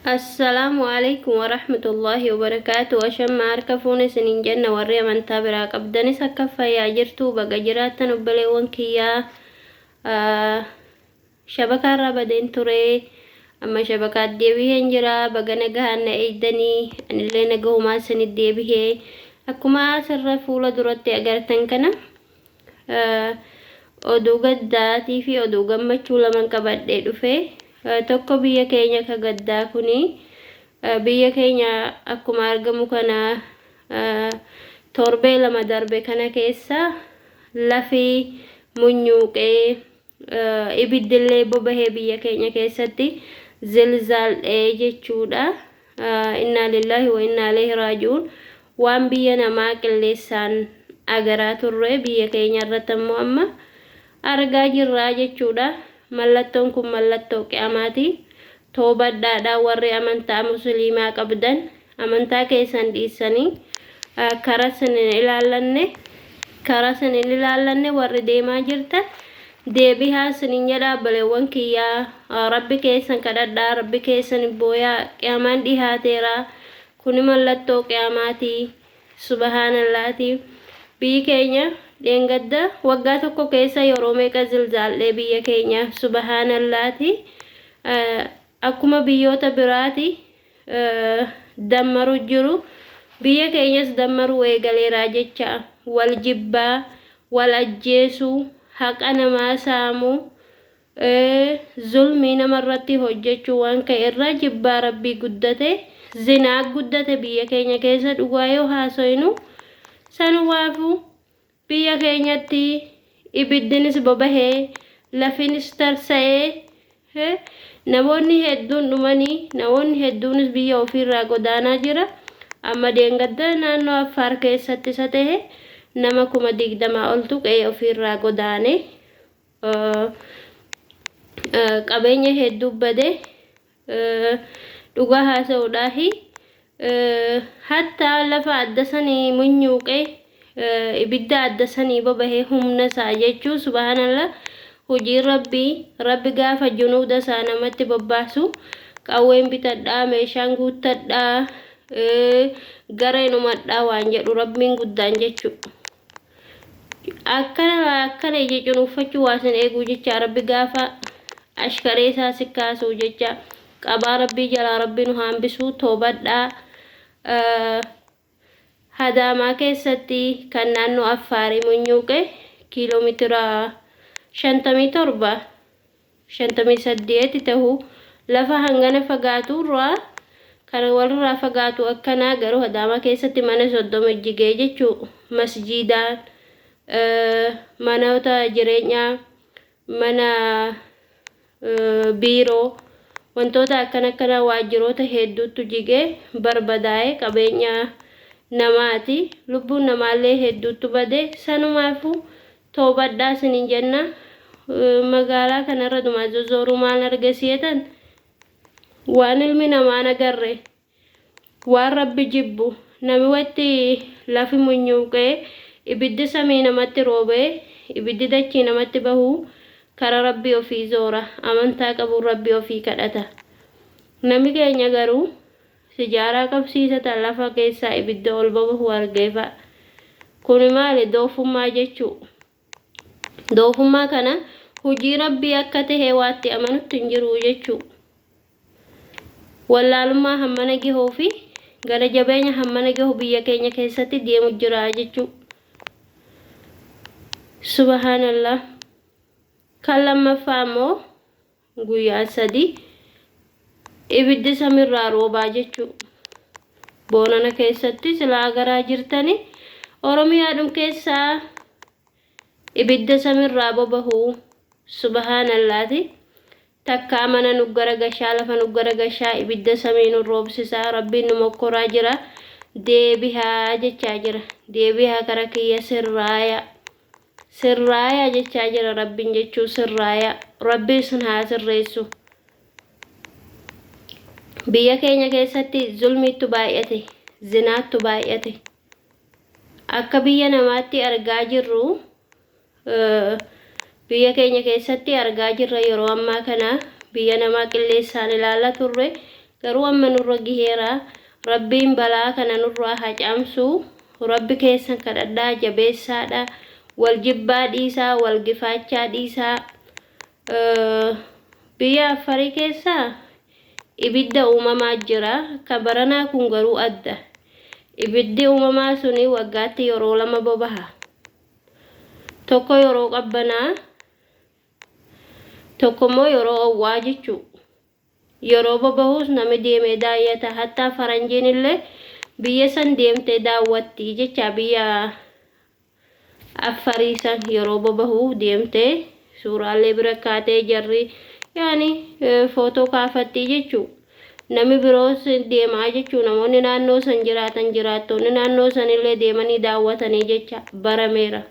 Assalaamu Aleykum Warahmatullaahi Wabarakaatuh Ashamma harka fuune isiniin jenna warri amantaa biraa qabdanis akka fayyaa jirtuu baga jiraattan obboleewwan kiyyaa shabakaa irraa badeen ture amma shabakaa deebiheen jira baga nagahaan na eeydanii anillee nagahumaa isinit deebihee akkuma asirra fuula duratti agartan kana Oduu gaddaatii fi oduu gammachuu laman qabadhee dhufe. Tokko biyya keenya ka gaddaa kuni biyya keenya akkuma argamu kana torbee 2 darbe kana keessa lafi munyuuqee ibiddillee bobahee biyya keenya keessatti zilzaal dha'ee jechuudha. Innaa lillaahi wa innaa ilayhi raaji'uun. Waan biyya namaa qilleessaan agaraa turre biyya keenya irratti ammoo amma argaa jirra jechuudha. Mallattoon kun mallattoo qiyaamaati. Toobadhaadha warri amantaa musliimaa qabdan amantaa keessan dhiissanii kara sin hin ilaallanne kara sin hin ilaallanne warri deemaa jirtan deebihaa isiniin jedha obboleewwan kiyyaa rabbi keessan kadhadhaa rabbi keessan booyaa qiyaamaan dhihaateera Kuni mallattoo qiyaamaati. Subhaanallaati. Biyyi keenya dheengadda waggaa tokko keessa yeroo meeqa zilzaal'ee biyya keenya subhaanallaati. Akkuma biyyoota biraati dammaru jiru biyya keenyas dammaruu eegaleeraa jecha wal jibbaa, wal ajjeesuu, haqa namaa saamuu, Zulmii namarratti hojjechuu waan ka'e irraa jibbaa Rabbii guddate, zinaa guddate biyya keenya keessa dhugaa yoo haasoynu sanumaafuu biyya keenyatti ibiddinis bobahee lafinis tarsa'ee namoonni hedduun dhumanii namoonni hedduunis biyya ofiirraa godaanaa jira. Amma deengadda naannoo Affaar keessatti isa ta'e nama 20,000 oltu qe'ee ofiirraa godaane. Qabeenya hedduu bade dhugaa haasa'uudhaafi hattaa lafa adda sanii munyuuqe ibidda adda sanii bobahe humna isaa jechuu subhaanallah hojiin rabbii rabbi gaafa junuuda isaa namatti bobbaasu qawween bitadhaa meeshaan guuttadhaa gareen umadhaa waan jedhu rabbiin guddaan jechuu Akkana akkana ija cunuuffachuu waa sin eeguu jecha rabbi gaafa ashkaree isaa si kaasuu jecha qabaa rabbii jalaa rabbi nu haambisuu toobadhaa Hadaamaa keessatti kan naannoo Affaarii munyuuqe kiiloomeetira 57 58 tahu lafa hangana fagaatu irraa kan walirraa fagaatu akkanaa garuu Adaamaa keessatti mana 30 jigee jechuu masjiidaan manoota jireenyaa mana biiroo wantoota akkana akkanaa waajjiroota hedduutu jigee barbadaa'e qabeenya namaati lubbuun namaallee hedduutu bade sanumaafuu Toobadhaa isiniin jenna. Magaalaa kanarra dumaa zozooruu maal arge si'etan? Waan ilmi namaa hin agarre, waan Rabbi jibbu, nami watti lafi munyuuqee, ibiddi samii namatti roobee, ibiddi dachii namatti bahu kara Rabbii ofii zoora, amantaa qabuun Rabbii ofii kadhata. Nami keenya garuu Sijaaraa qabsiisa ta lafa keessaa ibidda ol babahu argee fa'a. Kuni maali? Doofummaa jechuu. Doofummaa kana hujii Rabbii akka tahe waa itti amanutti hin jiruu jechuu. Wallaalummaa hammana gahuu fi gara jabeenya hammana gahu biyya keenya keessatti deemu jira jechuu. Subhaanallah. Kan lammaffaa immoo Guyyaa 3 ibiddi samirraa roobaa jechuu. Boonana keessatti silaa agaraa jirtani Oromiyaadhum keessaa ibidda samirraa bobahu subahanallaati takkaa mana nu garagashaa lafa nu garagashaa ibidda samii nu roobsisaa rabbiin nu mokkoraa jira deebihaa jechaa jira deebihaa kara kiyya sirraaya Sirraayaa jechaa jira rabbin jechuu sirraayaa rabbi isin haa sirreessu biyya keenya keessatti zulmiittu baay'ate zinaattu baay'ate akka biyya namaatti argaa jirru biyya keenya keessatti argaa jirra yeroo ammaa kana biyya namaa qilleessaan ilaala turre. Garuu amma nurra giheera. Rabbiin balaa kana nurraa haa caamsu. Rabbi keessan kadhadhaa jabeessaadha. Wal jibbaa dhiisaa, wal gifaachaa dhiisaa. Biyya Affarii keessa ibidda uumamaa jira. Ka baranaa kun garuu adda. Ibiddi uumamaa suni waggaatti yeroo lama bobaha. Tokko yeroo qabbanaa, tokko immoo yeroo owwaa jechuu. Yeroo bobahus nami deemee daayyata. Hattaa faranjiin illee biyya san deemtee daawwatti jecha biyya Affarii san yeroo bobahu deemtee suuraalee bira kaatee jarri yaani footoo kaafatti jechuu. Nami biroos deemaa jechuu namoonni naannoo san jiraatan jiraattoonni naannoo sanillee deemanii daawwatanii jecha barameera.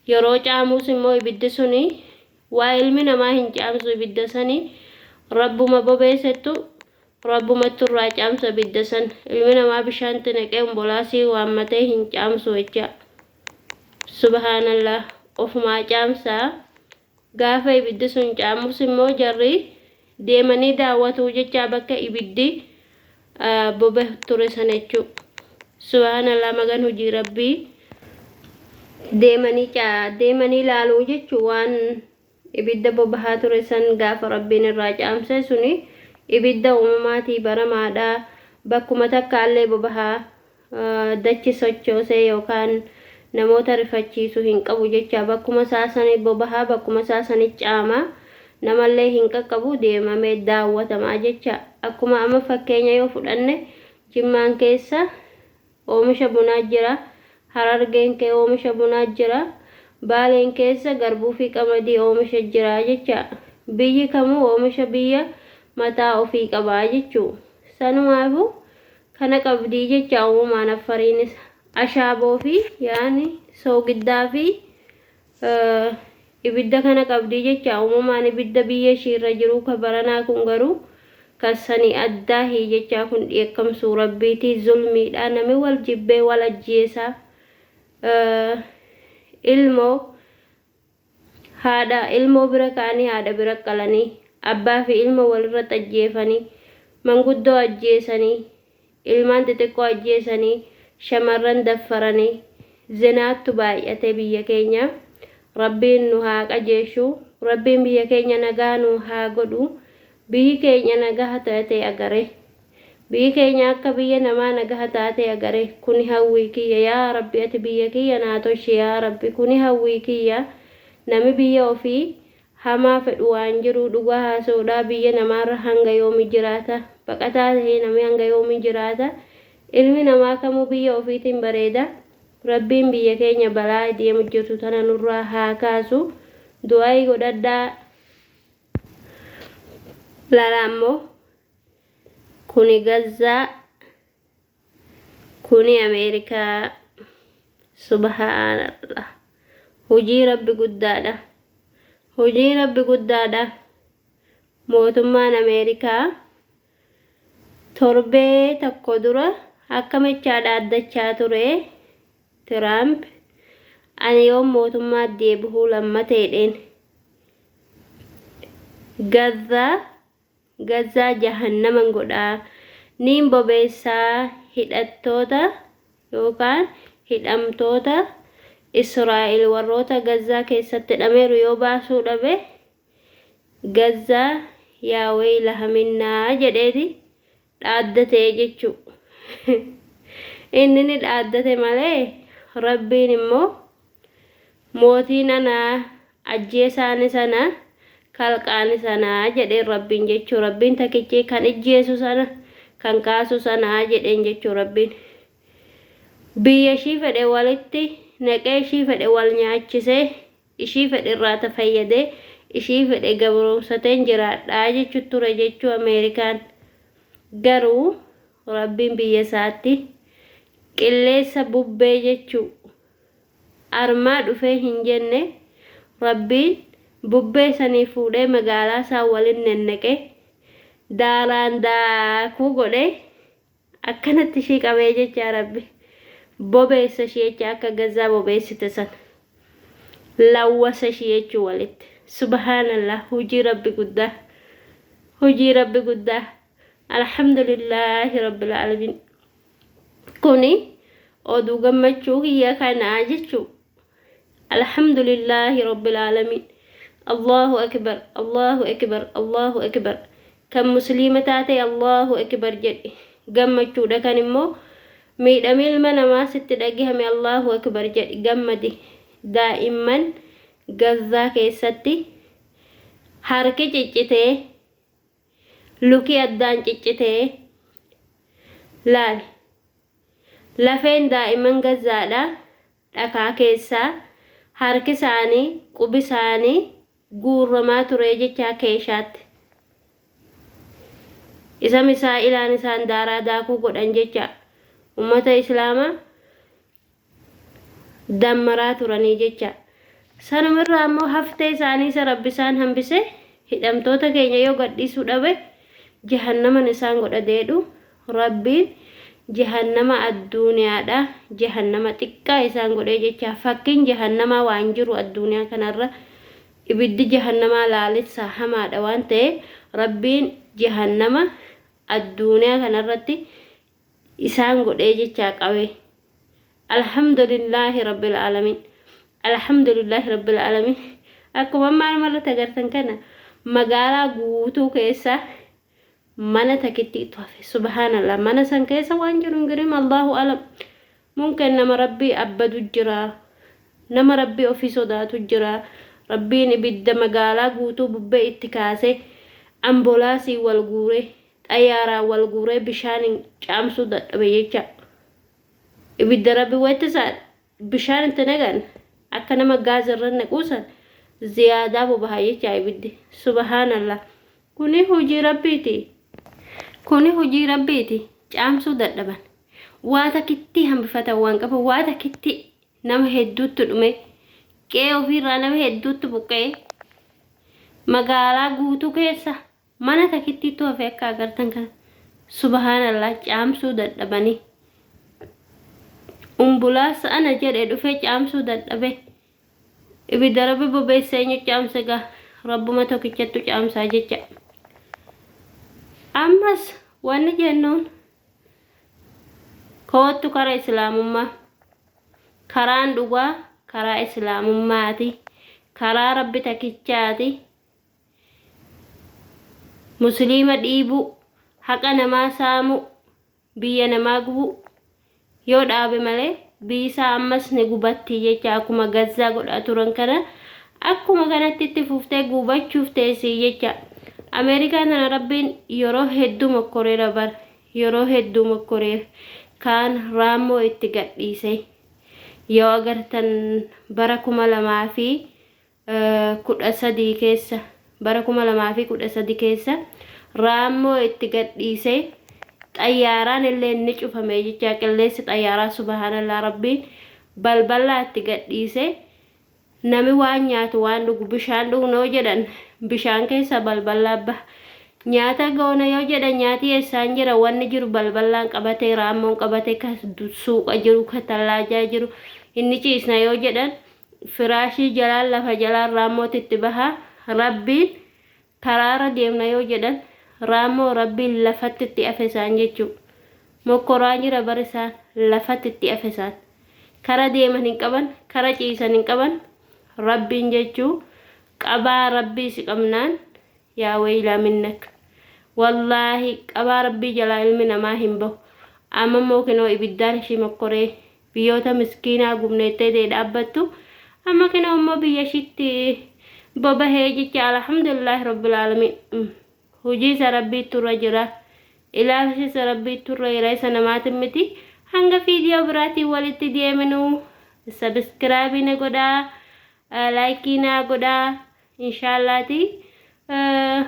Yeroo caamus immoo ibiddi suni waa ilmi namaa hin caamsu ibidda sani Rabbuma bobeesettu Rabbumattu irraa caamsa ibidda san. Ilmi namaa bishaantti naqee ombolaasii waammatee hin caamsu jecha. Subhaanallah ofumaa caamsa. Gaafa ibiddi sun caamus immoo jarri deemanii daawwatuu jechaa bakka ibiddi bobe ture sana jechuu. Subhaanallah magan hojii Rabbii deemanii deemanii laaluu jechuu waan ibidda bobahaa ture san gaafa Rabbiin irraa caamse suni ibidda uumamaatii baramaadha. Bakkuma takkaallee bobahaa dachi sochoosee yookaan namoota rifachiisu hin qabu jecha bakkuma isaa sani bobahaa bakkuma isaa sani caama namallee hin qaqqabu deemamee daawwatamaa jecha. Akkuma amma fakkeenya yoo fudhanne Jimmaan keessa oomisha bunaa jira, Harargeen kee oomisha bunaa jira, Baaleen keessa garbuu fi qamadii oomisha jira jecha. Biyyi kamuu oomisha biyya mataa ofii qabaa jechuu. Sanumaafuu kana qabdii jecha uumamaan Affariinis ashaaboo fi yaani soogiddaa fi ibidda kana qabdii jecha uumamaan ibidda biyya ishiirra jiruu ka baranaa kun garuu kan sanii addaahi jechaa kun dheekkamsuu Rabbiitii zulmiidha nami wal jibbee wal ajjeesaa ilmoo Haadha ilmoo bira ka'anii haadha bira qalanii, abbaa fi ilma walirratti ajjeefanii, manguddoo ajjeesanii, ilmaan xixiqqoo ajjeesanii, shamarran daffaranii, zinaattu baay'ate biyya keenya. Rabbiin nu haa qajeeshu. Rabbiin biyya keenya nagaa nu haa godhu. Biyyi keenya nagaha taatee agare. Biyyi keenya akka biyya namaa nagaha taatee agare. Kuni hawwii kiyya. Yaa Rabbi ati biyya kiyya naa tolchi yaa Rabbi. Kuni hawwii kiyya. Nami biyya ofii hamaa fedhu waan jiruu dhugaa haasa'uudhaa biyya namaarra hanga yoomi jiraata? Baqataa tahee nami hanga yoomi jiraata? Ilmi namaa kamuu biyya ofiitiin bareeda. Rabbiin biyya keenya balaa deemu jirtu tana nurraa haa kaasu. Du'aa'ii godhadhaa. Lala ammoo kuni Gazzaa kuni Ameerikaa subhaanallah hujii rabbi guddaadha hujii rabbi guddaadha mootummaan Ameerikaa torbee tokko dura akka mechaa dhaaddachaa ture Tiraamp ani yoon mootummaa deebihuu lammateedheen Gazzaa Gazzaa jahannaman godha, niin bobeessa hidhattoota yookaan hidhamtoota Israa'el warroota Gazzaa keessatti hidhameeru yoo baasuu dhabe Gazzaa yaa weeylaha minnaa jedheeti dhaaddate jechuu. Inni ni dhaaddate malee Rabbiin immoo mootiin ana ajjeesaanis ana kalqaanis ana jedheen Rabbiin jechuu. Rabbiin takichi kan ijjeesu sana kan kaasu sana jedheen jechuu Rabbiin. Biyya ishii fedhe walitti naqee ishii fedhe wal nyaachisee ishii fedhe irraa tafayyadee ishii fedhe gabroomsateen jiraadhaa jechu ture jechuu Ameerikaan. Garuu Rabbiin biyya isaatti qilleessa bubbee jechuu armaa dhufee hin jenne Rabbiin bubbee sanii fuudhee magaalaa isaa walin nennaqee daaraan daakuu godhee akkanatti ishii qabee jechaa Rabbi bobeessa ishii jecha akka Gazzaa bobeessite san lawwasa ishii jechuu walitti. Subhaanallah hujii Rabbi guddaa hujii Rabbi guddaa. Alhamdulillaahi rabbil aalamiin. Kuni oduu gammachuu kiyya kanaa jechuu. Alhamdulillaahi rabbil aalamiin. Allahu akbar Allahu akbar Allahu akbar. Kan musliima taate Allahu akbar jedhi. Gammachuudha kan immoo miidhami ilma namaa sitti dhagahame Allahu akbar jedhi gammadi. Daa'imman Gazzaa keessatti harki ciccitee luki addaan ciccitee laali. Lafeen daa'imman Gazzaadha dhakaa keessaa harki isaanii qubi isaanii guurramaa turee jechaa keeshaatti. Isa misaa'ilaan isaan daaraa daakuu godhan jecha ummata islaamaa dammaraa turanii jecha. Sanumirraa immoo haftee isaanii isa Rabbi isaan hambise hidhamtoota keenya yoo gadhiisuu dhabe jahannaman isaan godha deedhu Rabbiin jahannama adduuniyaadha jahannama xiqqaa isaan godhee jecha. Fakkiin jahannamaa waan jiru adduuniyaa kanarra ibiddi jahannamaa laalessaa hamaadha waan ta'e Rabbiin jahannama adduuniyaa kanarratti isaan godhee jechaa qawee. Alhamdulillaahi rabbil aalamiin. Alhamdulillaahi rabbil aalamiin. Akkuma amma armarratti agartan kana magaalaa guutuu keessa mana takittiitu hafe. Subhaanallah mana san keessa waan jiru hin jirim Allahu alam. Mumkin nama rabbii abbadu jira. Nama rabbii ofii sodaatu jira. Rabbiin ibidda magaalaa guutuu bubbee itti kaase ambolaasii wal guure xayyaaraan wal guuree bishaaniin caamsuu dadhabe jecha. Ibidda rabbi wayita isaa bishaan itti naqan akka nama gaaza irra naquu san ziyaadaa bobaha jecha ibiddi. Subhaanallah. Kuni hojii rabbiiti. Kuni hojii rabbiiti. Caamsuu dadhaban. Waa takkittii hambifatan waan qaban waa takkittii nama hedduutti dhume. Qe'ee ofiirraa nama hedduutti buqqa'e. Magaalaa guutuu keessa Mana takittiitu hafe akka agartan kana. Subhaanallah caamsuu dadhabanii. Umbulaas ana jedhe dhufee caamsuu dadhabe. Ibidda rabbi bobeesse eenyu caamse gaa rabbuma tokkichattu caamsaa jecha. Ammas wanni jennuun koottu kara islaamummaa. Karaan dhugaa karaa islaamummaati. Karaa rabbi takkichaati. Musliima dhiibuu, haqa namaa saamuu, biyya namaa gubuu yoo dhaabe malee biyyi isaa ammas ni gubatti jecha akkuma Gazzaa godhaa turan kana akkuma kanatti itti fuftee gubachuuf teessi jecha. Ameerikaa tana Rabbiin yeroo hedduu mokkoreera bar yeroo hedduu mokkoreera kaan raammoo itti gadhiise yoo agartan bara 2013 keessa bara 2013 keessa raammoo itti gadhiisee xayyaaraan illee ni cufame jecha qilleensi xayyaaraa subhaanallah rabbiin balbalaa itti gadhiisee nami waan nyaatu waan dhugu bishaan dhugna yoo jedhan bishaan keessa balbalaa baha nyaata goona yoo jedhan nyaati eessaan jira wanni jiru balballaan qabatee raammoon qabatee ka suuqa jiru ka tallaajaa jiru inni ciisna yoo jedhan Firaashii jalaan lafa jalaan raammooti itti baha. Rabbiin karaarra deemna yoo jedhan raammoo Rabbiin lafatti itti afe isaan jechuu. Mokkoraa jira bar isaan lafatti itti afe isaan. Kara deeman hin qaban, kara ciisan hin qaban. Rabbiin jechuu qabaa Rabbii si qabnaan yaa weeylaa minnak. Wallaahi qabaa Rabbii jalaa ilmi namaa hin bahu. Amma immoo kinoo ibiddaan ishii mokkoree biyyoota miskiinaa gubneettee tee dhaabbattu amma kinoo immoo biyya ishiitti bobahee jecha alhamdulillaahi rabbil aalamiin hojii isa rabbiittu irra jira ilaalchi isa rabbiittu irra jira isa namaatiin miti hanga viidiyoo biraatiin walitti deeminu sabiskiraabii na godhaa laayikii naa godhaa Inshaallaati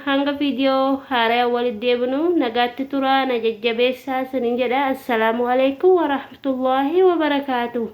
hanga viidiyoo haaraya walitti deebinu nagaatti turaa na jajjabeessaa isinin jedha. Assalaamu alaikum warahmatullaahi wabarakaatuh.